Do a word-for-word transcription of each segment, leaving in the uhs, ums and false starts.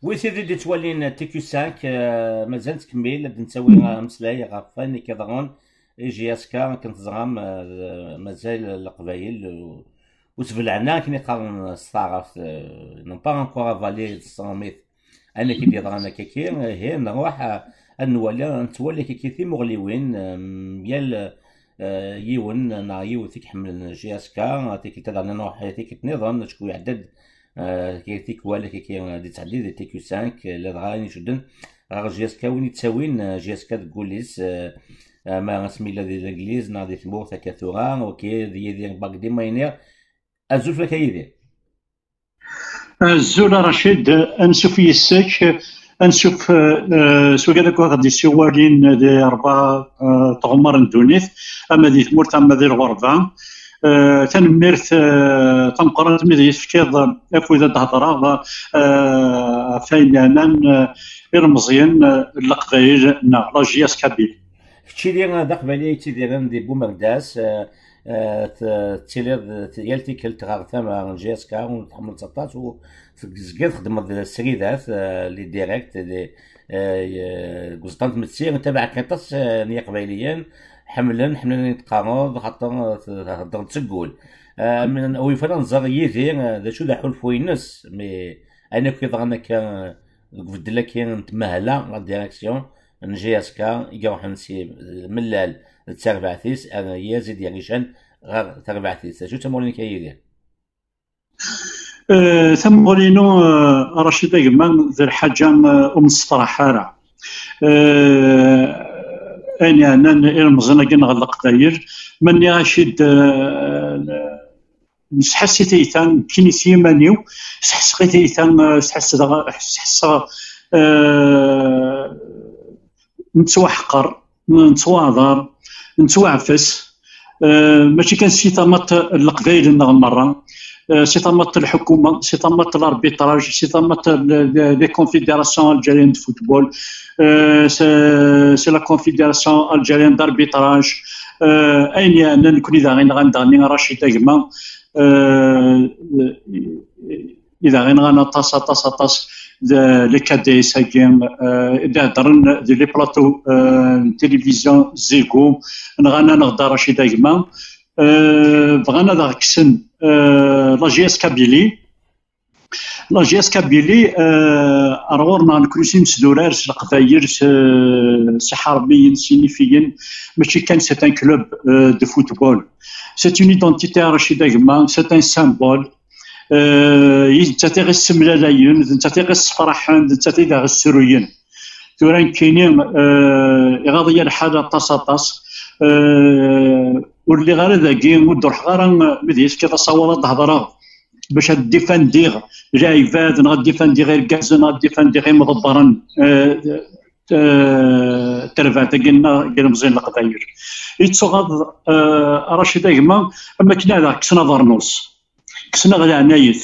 Wi tid i d-ittwalin T Q cinq, eh, mazal nettkemmil ad d-nettawi ameslay ɣef wayen i k-iḍerrun i J S K. Akken teẓram, eh, mazal Leqbayel ur, ur sbelɛen ara akken i qqaren s taɛrabt, eh, n'ont pas encore avalé de cent mètres. Ayen i k-id-yeḍran akkaki, ihi nruḥ, eh, ad nwali, ad nettwali akkaki timuɣliwin, eh, yal, eh, yiwen neɣ yiwet i iḥemmlen J S K, tikkelt ad nruḥ tikkelt nniḍen, acku iɛedda-d Eh, ki-, tikwal kiki, eh, d-ittɛeddi di T Q cinq, eh, ladɣa ayen icudden ɣer J S K, win ittawin, eh, J S K deg wul-is, eh, ama asmi yella di Legliz neɣ di tmurt akka tura, ok, d Yidir Bagdi Mayniɣ. Azul fell-ak a Yidir. Azul a Racid, ansuf yis-k, ansuf, eh, s wigad akk ad d-isiwalin di rebɛa, eh, tɣemmar n ddunit, ama di tmurt ama di lɣerba. Eh, tanemmirt, eh, tameqqrant mi d iyi-tefkiḍ afud ad d-hedreɣ, eh, ɣef wayen yeɛnan, eh, ilemẓiyen, eh, n Leqbayel neɣ la J S K Kabyle. Keččini d Aqbayli yettidiren di Bumerdas, eh, eh, t-, tettiliḍ t-, yal tikkelt ɣer tama n J S K, ur tḥemmleḍ aṭas, u tezgiḍ txeddmeḍ sridat, eh, les directs, les, eh, deg uẓeṭṭa n tmetti, tabaɛek aṭas, eh, n Yiqbayliyen, ḥemmlen, ḥemmlen ayen teqqareḍ, xaṭer, eh, theddreḍ seg wul. Eh, min, ur yufan ad nẓer Yidir, eh, d acu d aḥulfu-ines, mais ayen akk yeḍran akka, eh, deg ubeddel-agi n tmehla, la direction n J S K, i iruḥen si Mellal d tarbaɛt-is, armi i as-id-yerrican ɣer tarbaɛt-is. D acu d tamuɣli-inek a Yidir? Eh, tamuɣli-inu, eh, Racid a gma, d lḥaǧa, eh, ur nesṭerḥ ara. Eh, ayen yeɛnan ilemẓiyen-agi neɣ Leqbayel, ma nniɣ-ak-id, eh, nesḥass i tiyita, nekkini s yiman-iw, sḥesseɣ i tiyita, eh, sḥesseɣ, sḥesseɣ, eh, nettwaḥqer, nettwaɛḍer, nettwaɛfes, eh, mačči kan si tamaṭ n Leqbayel-nneɣ merra, eh, si tamaṭ n lḥukuma, si tamaṭ n l'arbitrage, si tamaṭ n, de, des confédérations algériennes de football, eh, c'est, c'est la confédération algérienne d'arbitrage, eh, ayen yeɛnan nekkni daɣen, nɣan daɣen Racid a gma, eh, i daɣ yenɣan aṭas, aṭas, aṭas d les K D S-agi, eh, i d-iheddren di les plateaux, eh, n télévision Zégo, nɣan-aneɣ-d Racid a gma, eh, bɣan ad aɣ-kksen, eh, la J S Kabylie. La J S Kabylie, eh, ar ɣur-neɣ nekkni s imesdurar, s Leqbayel, s, s Iḥarmiyen, s Inifiyen, mačči kan c'est un club, eh, de football. C'est une identité, Racid a gma, c'est un symbole. Eh, d nettat i ɣ-issemlalayen, d nettat i ɣ-issefraḥen, d nettat i d aɣ-issruyen. Tura nekkini, eh, iɣaḍ-iyi lḥal aṭas, aṭas. Eh, ur lliɣ ara dagi, ur d-ruḥeɣ ara, mi d iyi-tefkiḍ asawaḍ ad d-hedreɣ bac ad difandiɣ lɛibad, neɣ ad difandiɣ irgazen, neɣ ad difandiɣ imḍebbren, eh, eh, terbaɛt-agi nneɣ n yilemẓiyen n Leqbayel. Ittuɣaḍ, eh, Racid a gma, am akken ad aɣ-kksen abernus. Kksen-aɣ leɛnayet.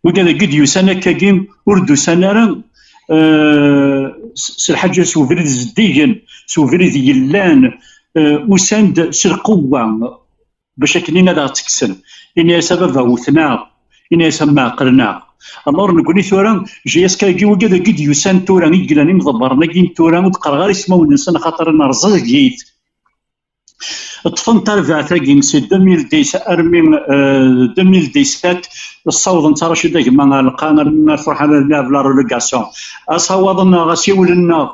Wigad-agi d-yusan akkagi, ur d-usan ara, eh, s, s lḥaǧa, s ubrid zeddigen, s ubrid yellan, eh, usan-d s lqewwa, bac akken ad aɣ-tt-kksen. Ini-as a baba wten-aɣ, ini-as a mma ɛeqlen-aɣ. Alors nekkni tura, J S K-agi, wigad-agi d-yusan tura, i yellan imḍebbren-agi n tura, ur d-qqareɣ ara ismawen-nsen, axaṭer nerẓa-t. Ṭṭfen tarbaɛt-agi si deux mille dix armi, euh, deux mille dix-sept, ssawḍen-tt Racid a gma ɣer Lqayen, armi ara truḥ ara nlɛeb la relégation. Asawaḍ-nneɣ, asiwel-nneɣ,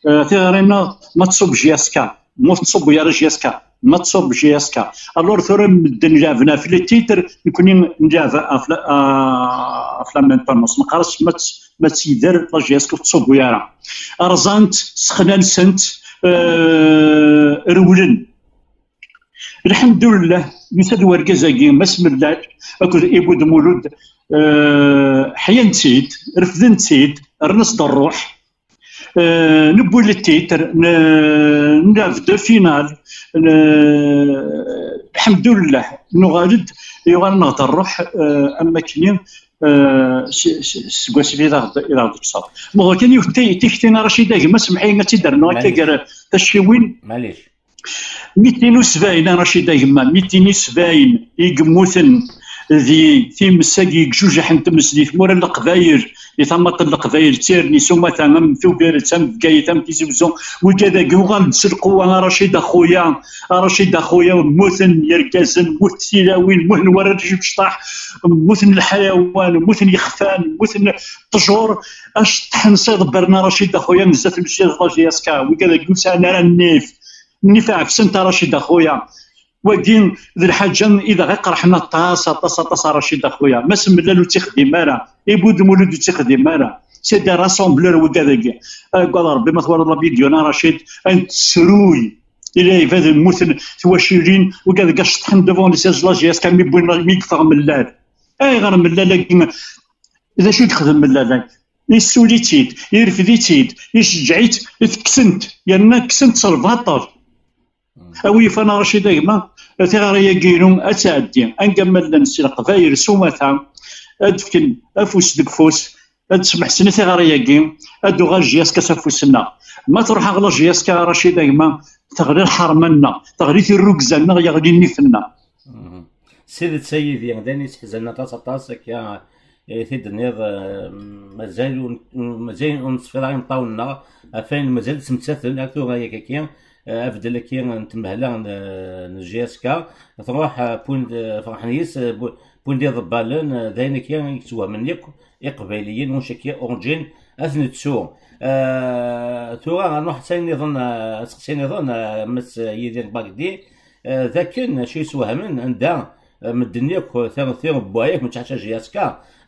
euh, tiɣri-nneɣ, ma tṣubb J S K, ma ur tettṣubbu ara J S K, ma tṣubb J S K. Alors tura medden leɛben ɣef les titres, nekkni nleɛb ɣef la, euh, ɣef la maintenance. Neqqar-as ma tt-, ma tt-, yider la J S K ur tettṣubbu ara. Rẓan-tt, sexnan-tent, euh, rewlen. Lḥemdullah, yusa-d wergaz-agi, Mass Mellal, akked Ibud Mulud, eh, ḥyan-tt-id, refden-tt-id, rran-as-d ṛṛuḥ. Eh, newwi le titre, n-, nlɛeb deux finales, n-, lḥemdullah, nuɣal-d, yuɣal-aneɣ-d ṛṛuḥ, eh, am wakken-i, eh, s-, s-, seg wasmi i d aɣ-d-, i d aɣ-d-tekkseḍ. Meɣ kan yiwet ti-, tikti a Racid a gma, semmeḥ-iyi ad tt-id-rnuɣ akka gar tacciwin. Maɛlic. Mitin u sebɛin a Racid a gma, mitin u sebɛin i yemmuten, di times-agi yegjujaḥen n tmes di tmura n Leqbayel, di tamaṭ n Leqbayel, d tirni s umata, am Tubiret, am Bgayet, am Tizi Uzzu, wigad-agi uɣalen-d s lqewwa, a Racid a xuya, a Racid a xuya, mmuten yergazen, mmut tilawin, mmuten warrac imecṭaḥ, mmuten leḥyawan, mmuten yexfan, mmuten ṭṭjur, aceṭṭaḥ n ṣ iḍebbren, a Racid a xuya, zdat n usiḍ la J S K, wigad-agi ur sɛin ara nnif, nnif ɛefsen-t, a Racid a xuya. Wagi d lḥaǧa i d aɣ-iqerḥen aṭas, aṭas, aṭas, a Racid a xuya. Mass Mellal ur tt-ixdim ara, Ibud Mulud ur tt-ixdim ara. C'est des rassembleurs wigad-agi. Agad Rebbi ma twalaḍ la vidéo n Racid, ad tessruy i lɛibad mmuten twacilin, wigad-agi ceṭṭḥen devant les sièges la J S K mi wwin, mi yeffeɣ Mellal. Ayɣer Mellal-agi, d acu i yexdem Mellal-agi? Yessuli-tt-id, irfed-itt-id, iceggeɛ-itt, tekksen-t, yerna kksen-t s lbaṭel. A wi yufan a Racid a gma, tiɣri-agi-inu ad tɛeddi. Anga ma llan si Leqbayel s umata, ad d-fken afus deg ufus, ad d-smeḥsen i tiɣri-agi, ad d-tuɣal J S K s afus-nneɣ. Ma truḥ-aɣ la J S K a Racid a gma, teɣli lḥerma-nneɣ, teɣli tirrugza-nneɣ, yeɣli nnif-nneɣ. S tidet a Yidir, d ayen yesseḥzanen aṭas, aṭas, akka i t-id-tenniḍ, eh, mazal ur, mazal ur neṣfir ara imeṭṭawen-nneɣ, ɣef wayen mazal ttmettaten ar tura, yak-agi, eh, abeddel-agi n tmehla n, n J S K, truḥ, eh, point, eh, ferḥen yis, eh, bu-, point d iḍebbalen, eh, d ayen-agi i yettwahmen yakk Iqbayliyen, ur ncakk ur ǧǧin ad t-nettu. Eh, tura ad nruḥ s ayen nniḍen, eh, aseqsi nniḍen, eh, Mass Yidir Bagdi, eh, d akken acu yeswehmen anda, eh, medden yakk, eh, tir-, tirebbuɛ yakk, mačči ḥaca J S K,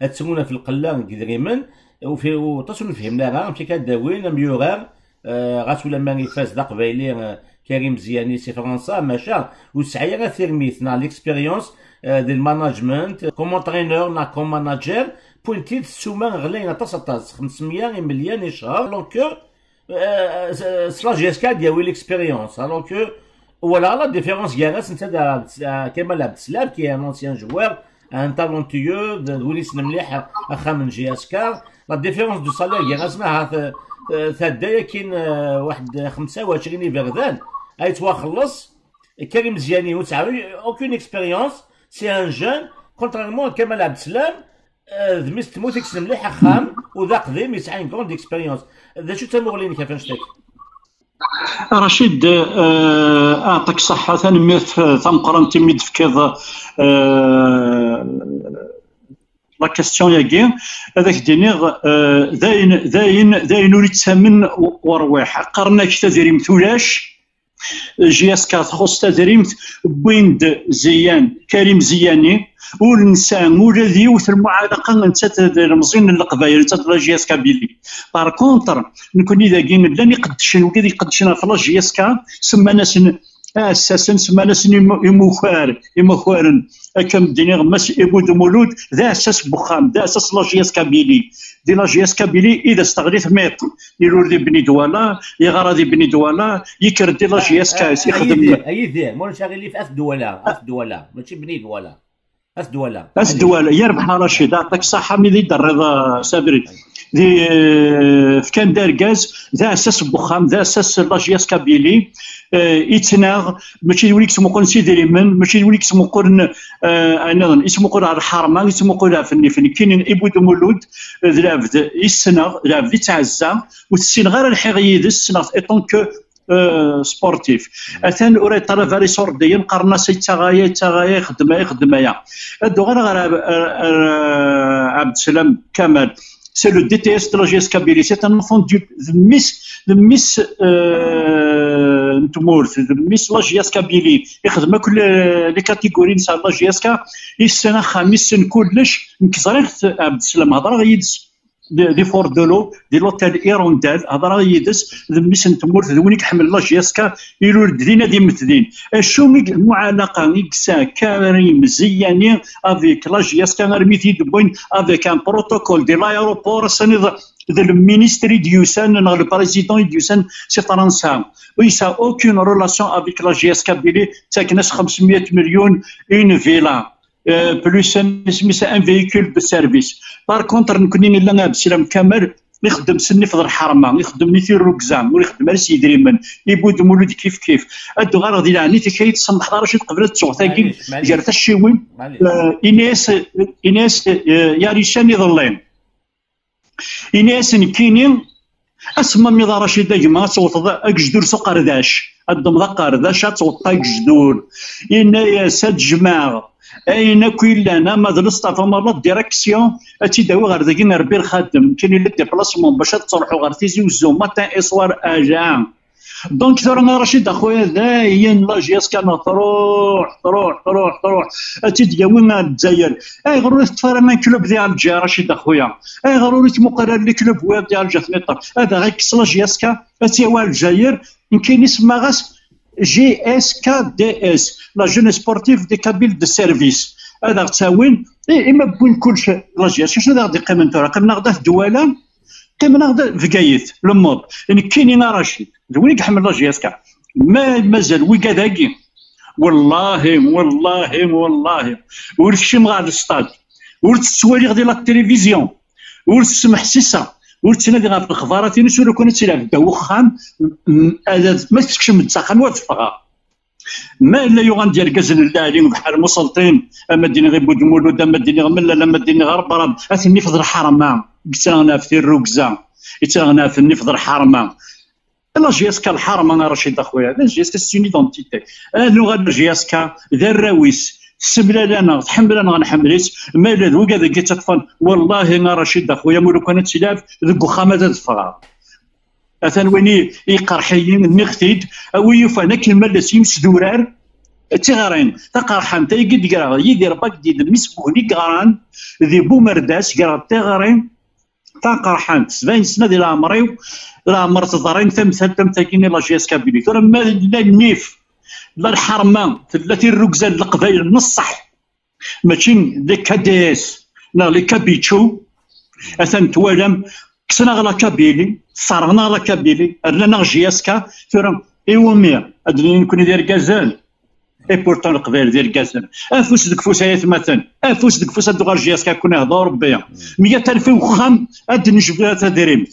ad ttemmun ɣef lqella n yedrimen, u fi-, u aṭas ur nefhimen ara amek akka ad d-awin amyurar, eh, ɣas ulamma ifaz d aqbayli, eh, Karim Ziani si Fransa, maca ur tesɛi ara tirmit neɣ l'expérience, eh, di lmanagement, comme entraîneur neɣ comme manager, point-id ssuma ɣlayen aṭas, aṭas, xemsemya imelyan i ccher, alors que, eh, s, s la J S K ad d-yawi l'expérience, alors que, voilà la différence gar-as netta d Abd-, eh, Kamal Abdeslam, qui est un ancien joueur, un talentueux, d, d win yessnen mliḥ axxam n J S K. La différence de salaire gar-asen ahat, eh, tɛedda akkin, eh, waḥed xemsa u ɛecrin iberdan ay yettwaxelleṣ. Karim Ziani ur tesɛi aucune expérience, c'est un jeune, contrairement à Kamal Abdeslam, eh, d mmi-s n tmurt i yessnen mliḥ axxam, u d aqdim, yesɛa une grande expérience. D acu d tamuɣli-inek ɣef annect-agi? Racid, eh, aɛṭik ṣṣeḥḥa, tanemmirt, eh, tameqqrant imi d-tefkiḍ, eh, la question-agi. Ad ak-d-iniɣ, eh, d ayen, d ayen, d ayen ur yettamen u-, urwiḥ. Qqaren-ak tadrimt ulac, J S K txuṣṣ tadrimt, wwin-d Ziyan, Karim Ziyani, ur nesɛi ula d yiwet n lmuɛalaqa nettat d ilemẓiyen n Leqbayel, nettat d la J S K Kabylie. Par contre, nekkni dagi llan iqeddcen, wigad iqeddcen ɣef la J S K, semman-asen aɛessasen, semman-asen imu-, imukar, imakaren. Akka m-d-iniɣ, Mass Ibud Mulud d aɛessas n wexxam, d aɛessas n la J S K Kabylie. Di la J S K Kabylie i d as-teɣli tmiṭ. Ilul di Bni Dwala, yeɣra di Bni Dwala, yekker-d di la J S K, Ah, ah, ixdem. Yidir, a Yidir, ma ulac aɣilif, at Dwala, at Dwala, mačči Bni Dwala. At Dwala. At Dwala, yerbeḥ a Racid, aɛṭik ṣṣeḥḥa mi d-terriḍ, ah, s abrid. Di, eh, fkan-d argaz, d aɛessas n wexxam, d aɛessas n la J S K Kabylie, eh, ittnaɣ, mačči d win i yettmuqulen s idrimen, mačči d win i yettmuqulen, eh, ayen nniḍen, yettmuqul ɣer lḥerma, yettmuqul ɣef nnif. Nekkini, Ibud Mulud, eh, d lɛebd i ssneɣ, d lɛebd i ttɛezzaɣ, ur t-ssineɣ ara lḥiɣ yid-s, ssneɣ-t étant que, eh, sportif. Atan ur yeṭṭalab ara iṣurdiyen, qqaren-as yettaɣ aya, yettaɣ aya, ixeddem aya, ixeddem aya. Ad d-uɣaleɣ ɣer Ab-, ar, ar, Abdeslam Kamal. C'est le D T S de la J S K Kabylie. C'est un enfant du, de Miss, de Miss, euh, n tmurt, de Miss la J S K Kabylie. Ixdem akk les, les catégories n la J S K. Issen axxam, issen kullec. Nekk ẓriɣ-t, Abdeslam, hedreɣ yid-s di, di Fordolo, di l'hôtel Hirondelle, hedreɣ yid-s, d mmi-s n tmurt, d win i iḥemmel la J S K, ilul-d din ad immet din. Acu i d lmuɛalaqa i yesɛa Karim Ziyani avec la J S K armi t-id-wwin avec un protocole de l'aéroport, ass-a d le ministre i d-yusan neɣ le président i d-yusan si Fransa. Ur yesɛa aucune relation avec la J S K Kabylie, ttaken-as xemsemya melyun, une villa. Euh, plus un, isem-is un véhicule de service. Par contre, nekkni nella Abdeslam Kamal, ixeddem s nnif d lḥerma, ixeddem nit irrugza, ur ixeddem ara s yidrimen, ibudd mulud kif kif. Ad d-uɣaleɣ di leɛnit-ik, ay tsemmeḥḍ ara cit qbel ad ttuɣ tagi. Gar tacciwin, eh, ini-as, ini-as, eh, Yarican iḍelli. Ini-as nekkini, asma mi d Racid a gma ad tewteḍ agejdur s uqerdac, ad ddmeḍ aqerdac ad tewteḍ agejdur. Ini-as ad jemɛeɣ ayen akk yellan, ama d le staff, ama la direction, ad tt-id-awi ɣer dagi, ɣer Bir Xadem, nekkini le déplacement bac ad ttruḥu ɣer Tizi Uzzu matin et soir, ala. Donc tura a Racid a xuya, dayen la J S K neɣ truḥ, truḥ, truḥ, truḥ, ad tt-id-yawi ar Lezzayer. Ayɣer ur teṭṭef ara un club di Alger, a Racid a xuya? Ayɣer ur yettmuqul ara les clubs wiyaḍ di Alger, ad aɣ-ikkes la J S K, ad tt-yawi ar Lezzayer? Nekkini semmaɣ-as J S K D S, la Jeunesse Sportive des Kabyles de Service. Ad aɣ-tt-awin, i, ima wwin kullec la J S K, acu ad aɣ-d-iqqimen tura? Qqimen-aɣ-d at Dwala, qqimen-aɣ-d Bgayet, lemmuḍ. Nekkini a Racid, d win i iḥemmel la J S K. Ma mazal wigad-agi, wallahi, wallahi, wallahi, ur kcimeɣ ɣer lestad, ur tt-ttwaliɣ di la télévision, ur tt-smeḥsiseɣ, ur ttnadiɣ ɣef lexbarat-ines, ur akk ad tt-ilɛeb ddaw uxxam, m-, ad, ma tekcem-d s axxam, ur ad ffɣeɣ. Ma yella yuɣan-d yergazen n lɛali bḥal Muselṭin, ama d-iniɣ Ibud Mulud, ama d-iniɣ Mellal, ama d-iniɣ Rebrab, ad ten-nifeḍ lḥerma, yettnaɣen ɣef tirrugza, yettnaɣen ɣef nnif d lḥerma. La J S K lḥerma a Racid a xuya, la J S K c'est une identité. Ad nuɣal la J S K d arraw-is, tessemlal-aneɣ, tḥemmel-aneɣ, nḥemmel-itt, ma yella d wigad-agi ttaṭṭfen, wallahi a Racid a xuya, ma lukan ad tt-ilɛeb deg uxxam ad ad ffɣeɣ. Atan win i, iqerḥ-iyi, nniɣ-t-id, a wi yufan akken ma llas yimesdurar, d tiɣri taqerḥant ayagi d-greɣ Yidir Bagdi d mmi-s n Buhni i yeɣran di Bumerdas, greɣ tiɣri taqerḥant, sebɛin sna di leɛmer-iw, leɛmer teḍrin tamsalt am tagi-nni la J S K Kabylie. Tura ma la nnif, la lḥerma, tella tirrugza n leqbayel n ṣṣeḥ, mačči les K D S neɣ les Kabichou. Atan twalam, kksen-aɣ la Kabylie, sserɣen-aɣ la Kabylie, rnan-aɣ J S K, tura iwumi ad d-nini nekkni d irgazen? Et pourtant leqbayel d irgazen. Afus deg ufus ay atmaten, afus deg ufus ad d-uɣal J S K, kun ihḍa Rebbi. Meyya alef i uxxam ad d-nejbed tadrimt.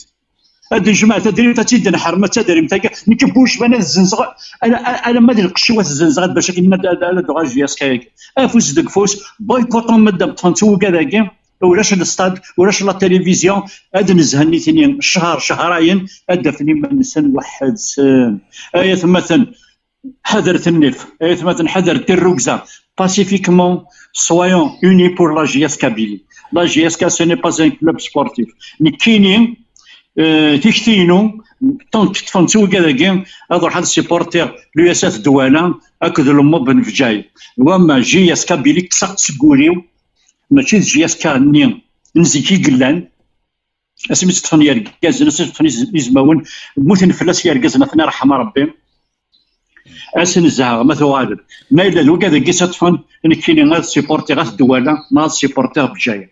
Ad d-nejmeɛ tadrimt, ad tt-id-nḥerm, ad tadrimt-agi. Nekk n Bucban ad zzenzeɣ, ala, ala, alamma d lqecc-iw ad t-zzenzeɣ, ad bac akken ad, ad, ad d-uɣal J S K-agi. Afus deg ufus, boycott madam ṭṭfen-tt wugad-agi, ulac lestad, ulac la télévision, ad nezhen nitni ccher, cehrayen, ad d-afen iman-nsen weḥd-sen. Ay atmaten, ḥadret nnif, ay atmaten, ḥadret tirrugza. Pacifiquement, soyons unis pour la J S Kabylie. La J S K, ce n'est pas un club sportif. Nekkini, euh, tikti-inu, tant que ṭṭfen-tt wigad-agi, ad ruḥeɣ ad supportiɣ l'U S F Douala akked Lmuḍ n Bǧayet. Wamma J S Kabylie, kkseɣ-tt seg wul-iw, mačči d J S K-nni n zik i yellan. Asmi tt-ṭṭfen yergazen, asmi tt-ṭṭfen iz-, izmawen, mmuten fell-as yergazen, ad ten-iṛḥem Ṛebbi. Ass n zzheɣ ma tuɣalem. Ma yella d wigad-agi i tt-iṭṭfen, nekkini ad supportiɣ At Dwala, neɣ ad supportiɣ Bǧayet.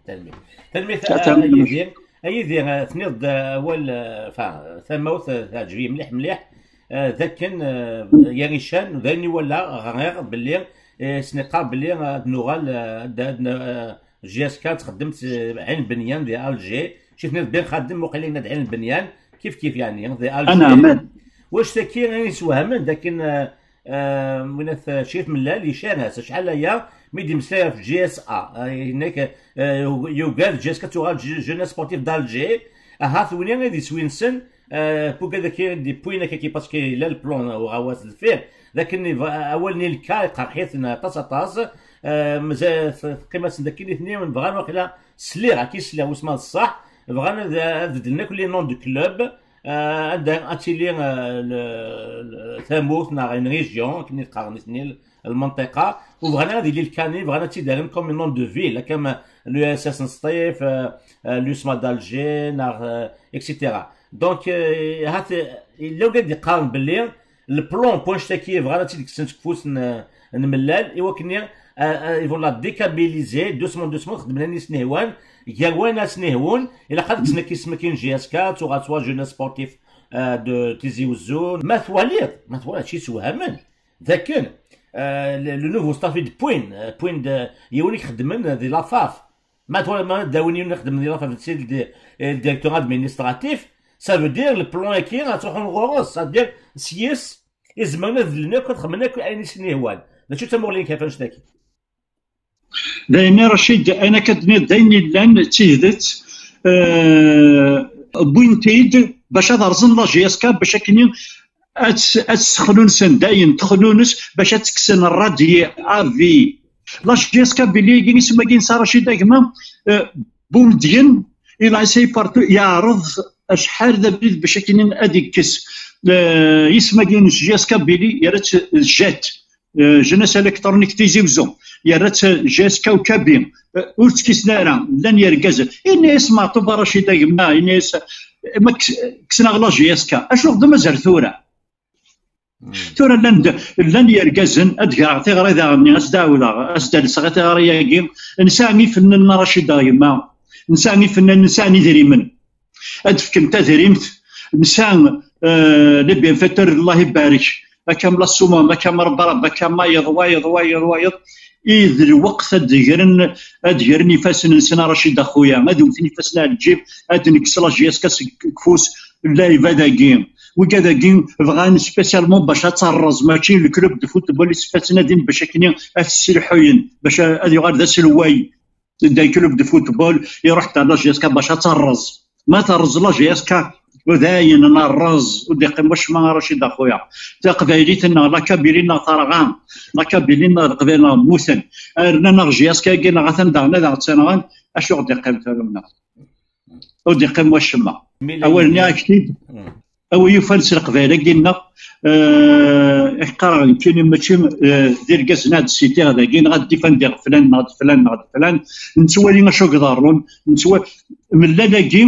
Tanemmirt. Tanemmirt, a Yidir. A Yidir, eh, tenniḍ-d, eh, awal, eh, enfin, tamawt, eh, teɛǧeb-iyi mliḥ, mliḥ, eh, d akken, eh, Yarican, d ayen i walaɣ, ɣriɣ belli, eh, s-, neqqar belli, eh, ad nuɣal, eh, ad, ad, eh, J S K txeddem s Ɛin Benyan di Alger, ci tenniḍ Ben Xaddem, waqila yenna-d Ɛin Benyan, kif kif, yeɛni, di Alger. Wac taki i yeswehmen d akken, eh, eh, winat, eh, Crif Mellal icar-as acḥal aya mi d-yemmeslay ɣef J S A, eh, yenna-k, eh, yugad J S K ad tuɣal Je-, Jeunesse Sportive d'Alger, ahat win i d iswi-nsen, eh, wugad-agi d-yewwin akka-ki, parce que yella le plan uɣawas deffir, d akken iba-, awal-nni lka iqerḥ-iten aṭas, aṭas, eh, mazal teqqim-asen d akken i ten-, bɣan waqila, sliɣ, akka i sliɣ, wissen ma d ṣṣeḥ, bɣan ad, ad beddlen akk les noms de club, eh, anda ad tili, eh, le, le, tamurt neɣ une région, akken i qqaren nitni, lmenṭiqa, u bɣan ad yili lkani, bɣan ad tt-id-rren comme nom de ville, comme l'U S S n Sṭif, eh, eh, l'USMA d'Alger, neɣ, eh, et cetera. Donc, eh, hat, eh, yella wigad d-iqqaren belli le plan n wanect-agi bɣan ad tt-id-kksen seg ufus n, n Mellal, i wakken, eh, eh, ils vont la dékabiliser, doucement, doucement, xedmen ayen i sen-ihwan, gar wayen ara sen-ihwun, ilaq ad kksen akk isem-agi n J S K, tuɣal soit Jeunesse Sportive, eh, de Tizi Uzzu. Ma twaliḍ, ma twaliḍ, acu yessewhamen, d akken, eh, le, le nouveau staff i d-wwin, eh, wwin-d, eh, yiwen i ixeddmen di la FAF. Ma twala, ma d awin yiwen ixeddmen di la F F C, le di-, le directeur administratif, ça veut dire le plan-agi ad truḥun ɣur-s, c'est-à-dire s yis i zemren ad dlen akk, ad xedmen akk ayen i sen-ihwan. Mačči d tamuɣli n kafan cctaki. D ayen, a Racid, ayen akka d-tenniḍ d ayen yellan, d tidet. Eh, wwin-t-id bac ad rẓen la J S K, bac akken ad tt-, ad tt-texnunsen, dayen texnunes bac ad tt-kksen rradyi à vie. La J S K Billy, isem-agi n Sarah Racid a gma, eh, Boumediene, il a essayé partout, yeɛreḍ acḥal d abrid bac akken ad ikkes, eh, isem-agi n J S K Billy, yerra-tt Jet, eh, Jeunesse Électronique Tizi Ouzou, yerra-tt J S K Kaby, eh, ur ttkisen ara, llan yergazen. Ini-as Meɛṭub a Racid a gma, ini-as, ma kkes-, kksen-aɣ la J S K, acu ɣ-d mazal tura? Tura llan d-, llan yergazen, ad d-greɣ tiɣri daɣen-nni, ad s-d-ɛawdeɣ, ad s-d-alseɣ i tiɣri-agi. Nesɛa ifennanen a Racid a gma, nesɛa ifennanen, nesɛa idrimen. Ad d-fken tadrimt, nesɛa, eh, les bienfaiteurs, Allah ibarek, akka am la Soumam, akka am Rabarab, akka am wayeḍ, wayeḍ, wayeḍ, wayeḍ, i d lweqt ad d-gren, ad d-gren ifassen-nsen a Racid a xuya, ad wten ifassen ar lǧib, ad d-nekkes la J S K seg ufus n lɛibad-agi. Wigad-agi bɣan spécialement bac ad terreẓ, mačči le club de football i s-ttnadin bac akken ad t-ssilḥuyen, bac ad yuɣal d aselway. D club de football, iruḥ-d ar la J S K bac ad terreẓ. Ma terreẓ la J S K, dayen nerreẓ, ur d-iqqim wacemma a Racid a xuya. Taqbaylit-nneɣ, la Kabylie-nneɣ terɣa, la Kabylie-nneɣ d Leqbayel-nneɣ mmuten. Rnan-aɣ J S K-agi neɣ atan daɣen ad aɣ-ttanɣen, acu ɣ-d-iqqim tura-nneɣ? Ur d-iqqim wacemma. Awal-nni ak-t-id, a wi yufan s Leqbayel-agi-nneɣ, eh, i qqareɣ nekkini mačči, eh, d irgazen ad d-sitiɣ dagi, neɣ ad d-ifan diɣ flan, neɣ d flan, neɣ d flan, nettwali acu i iḍerrun, nettwa-, mellal-agi,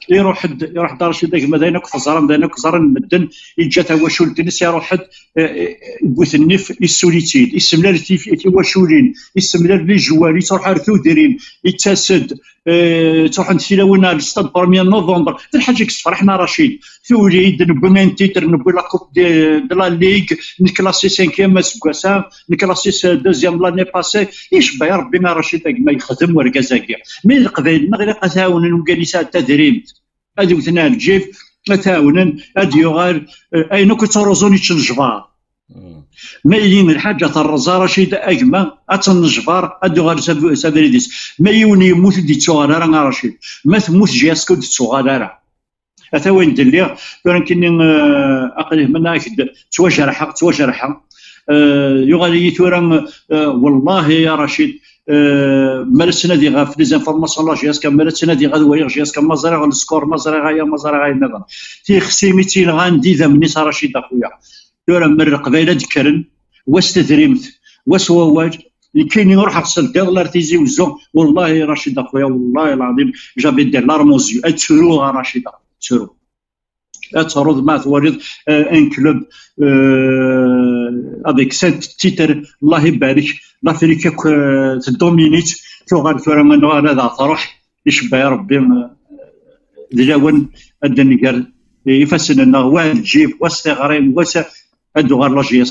iruḥ-d, iruḥ-d Racid a gma, d ayen akk teẓram, d ayen akk ẓran medden, yeǧǧa tawacult-nnes, iruḥ-d, eh, eh, bu tennif, issuli-tt-id, issemlal tif-, tiwaculin, issemlal les joueurs, yettruḥ ar tudrin, yettas-d, eh, ttruḥent tilawin ar le stade premier novembre. D lḥaǧa i yessefraḥen a Racid. Tuli-d, newwi un titre, newwi la Coupe de, de la Ligue, neklasi cinquième aseggas-a, neklasi deuxième l'année passée. Icebba ya Rebbi a Racid a gma yexdem urgaz-agi. Mi d Leqbayel-nneɣ ilaq ad t-ɛawnen, wigad yesɛan tadrimt, ad wten ar lǧib, ad t-ɛawnen, ad yuɣal, eh, ayen akk yettruẓun yeččen jbar. Ma yili lḥaǧa terreẓ a Racid a gma, ad tennejbar, ad d-uɣal s ab-, s abrid-is. Ma yiwen yemmut ur d-yettuɣal ara a Racid. Ma temmut J S K ur d-tettuɣal ara. Ata wayen d-lliɣ, tura nekkini, eh, aql-i mennaɣ-ak-d, ttwajerḥeɣ, ttwajerḥeɣ. Eh, yuɣal-iyi tura, eh, wallahi a Racid, eh, mi ara ttnadiɣ ɣef les informations la J S K, mi ara ttnadiɣ ad waliɣ J S K, ma ẓriɣ le score, ma ẓriɣ aya, ma ẓriɣ ayen nniḍen. Tixsi mi tt-yenɣan d idammen-is a Racid a xuya. Tura mer Leqbayel ad d-kkren, wa s tedrimt, wa s wawal, nekkini ruḥeɣ s ldiḍ ar Tizi Wezzu, wallahi Racid a xuya, wallahi lɛaḍim, j'avais des larmes aux yeux, ad ttruɣ a Racid, ad ttruɣ. Ad truḍ ma twaliḍ, euh, un club, euh, avec sept titres, Allah ibarek, l'Afrique akk, euh, tdomini-tt, tuɣal tura ma nuɣal ad aɣ-truḥ, icebba ya Rebbi, euh, d lawan ad d-nger ifassen-nneɣ, wa lǧib, wa s tiɣri, wa s, ad d-uɣal la J S.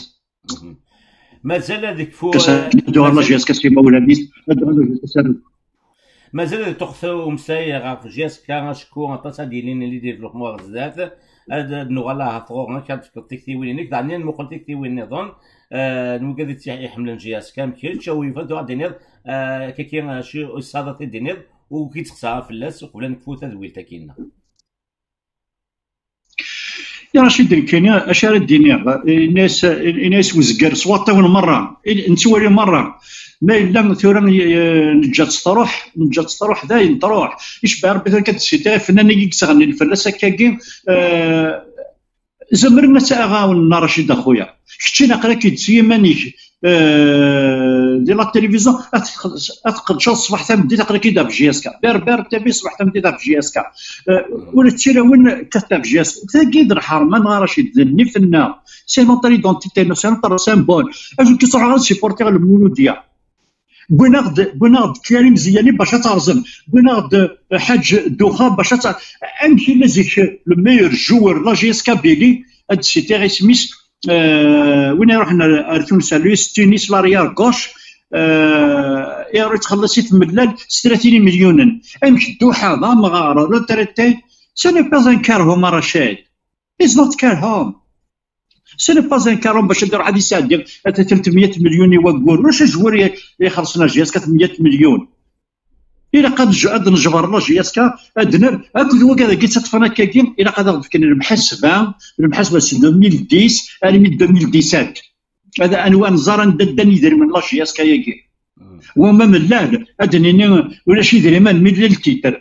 Mazal ad ikfu, ad d-uɣal la J S K s imawlan-is, ad d-uɣal la J S K s arraw. Mazal ad iṭuqet umsay ɣef J S K, acku aṭas ad d-yilin les développements ɣer zdat. Ad, ad nuɣal ɣef ɣur-k, ad d-tefkeḍ tiktiwin-inek, daɣen ad nmuqel tiktiwin nniḍen, eh, n wigad i tt-iḥemmlen J S K, am kečč, a wi yufan tura ad d-tiniḍ, eh, kaki, acu i tesɛiḍ ad t-id-tiniḍ, u ki d-teqsa fell-as, uqbel ad nekfu tadwilt-agi-nneɣ. Ya Racid, nekkini acu ara d-iniɣ? Ini-as, ini-as uzger s waṭṭiwen merra, i-, nettwali merra. Ma yella tura, eh, neǧǧa-tt truḥ, neǧǧa-tt truḥ, dayen truḥ. Icebbeḥ Rebbi tura kan tessiti ifennan-agi i yettɣennin fell-as akkagi, eh, zemren ad tt-ɛawnen a Racid a xuya. Keččini aql-ak-id s yiman-ik, eh, di la télévision, ad tq-, ad tqedceḍ ṣṣbeḥ tameddit aql-ak-id ɣef J S K. Berber T V ṣṣbeḥ tameddit ɣef J S K. Eh, ula d tilawin kkat ɣef J S K. Tagi d lḥerma neɣ a Racid, d nnif-nneɣ. C'est notre identité, c'est notre symbole. Acu k-ittruḥ ad supportiɣ Lmuludya? Wwin-aɣ-d, wwin-aɣ-d Karim Ziyani bac ad terẓem. Wwin-aɣ-d, eh, Ḥaǧ Duxa bac ad ter-, amek yella zik le meilleur joueur la J S K Billy, ad d-sitiɣ isem-is, eh, win iruḥen ar, ar Tunes, lui, Tunis, l'arrière gauche, eh, iruḥ yettxelliṣ i tmellal s tlatin imelyunen. Amek Dduḥa d amɣar, retraité, ce n'est pas un care home, a Racid. It's not care home. Ce n'est pas un care home bac ad iruḥ ad yesɛeddi tlatemya melyun i waggur. Ulac ajwar i- ixelṣen la J S K tlatemya melyun. Ilaq ad nj- ad nejber la J S K, ad nerr akked wagad-agi ttaṭṭfen akkagi, ilaq ad aɣ-d-fken lemḥasba, lemḥasba si deux mille dix armi deux mille dix-sept. Ad, anwa neẓra anda ddan yidrimen la J S K-agi. Wama mellal, ad d-nini ulac idrimen, millal titre.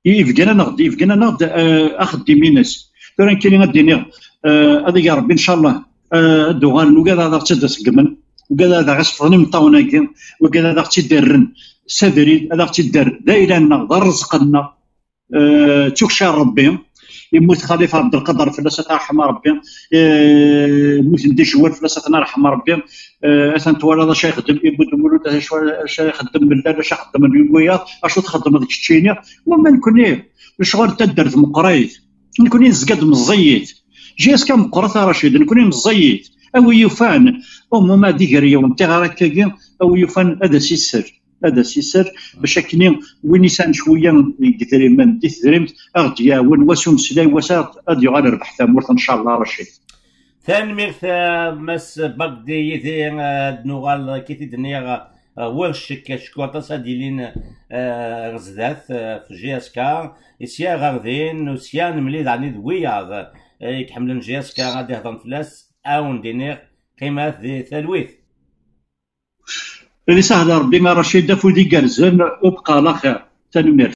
Yebgan-aneɣ-d, yebgan-aneɣ-d, eh, axeddim-ines. Tura nekkini ad d-iniɣ, eh, ad ig Rebbi, ncallah, eh, ad d-uɣalen, ugad ad aɣ-tt-id-ṣeggmen, ugad ad aɣ-isefḍen imeṭṭawen-agi, ugad ad aɣ-tt-id-rren s abrid, ad aɣ-tt-id-rren d ayla-nneɣ, d rrezq-nneɣ. Eh, d tukksa n Rebbi. Yemmut Xalifa Ɛebdelqader, fell-as ad t-yerḥem Rebbi. Eh, mmuten d ijewwal, fell-as ad ten-yerḥem Rebbi. Eh, atan twalaḍ acu ixeddem, yemmut Mulud, acu acu ixeddem Mellal, acu ixeddem wiyaḍ, acu txeddmeḍ keččini. Wama nekni, lecɣal n taddart meqqrit. Nekni nezga-d meẓẓiyit. J S K meqqret a Racid, nekni meẓẓiyit. A wi yufan, umuma ad iger yiwen tiɣri akkagi, a wi yufan ad as-isel. Ad as-isel, bac akken win yesɛan cwiya n yedrimen di tedrimt, a ɣ-d-yaɛwen, wass umeslay, wass ad, ad yuɣal rrbeḥ tamurt, ncallah, a Racid. Tanemmirt, eh, Mass Bagdi, yid-i, eh, ad nuɣal, eh, kif i d-nniɣ, eh, war ccek, acku aṭas ad d-ilin, eh, ɣer zdat, eh, f J S K, sya ɣer din, u sya nemlil daɣen d wiyaḍ, eh, i iḥemmlen J S K, ad d-ihdren fell-as, ad awen-d-iniɣ, qqimet di talwit. Ad isahel Rebbi a Racid, afud igerrzen, ubqa ɛla xir. Tanemmirt.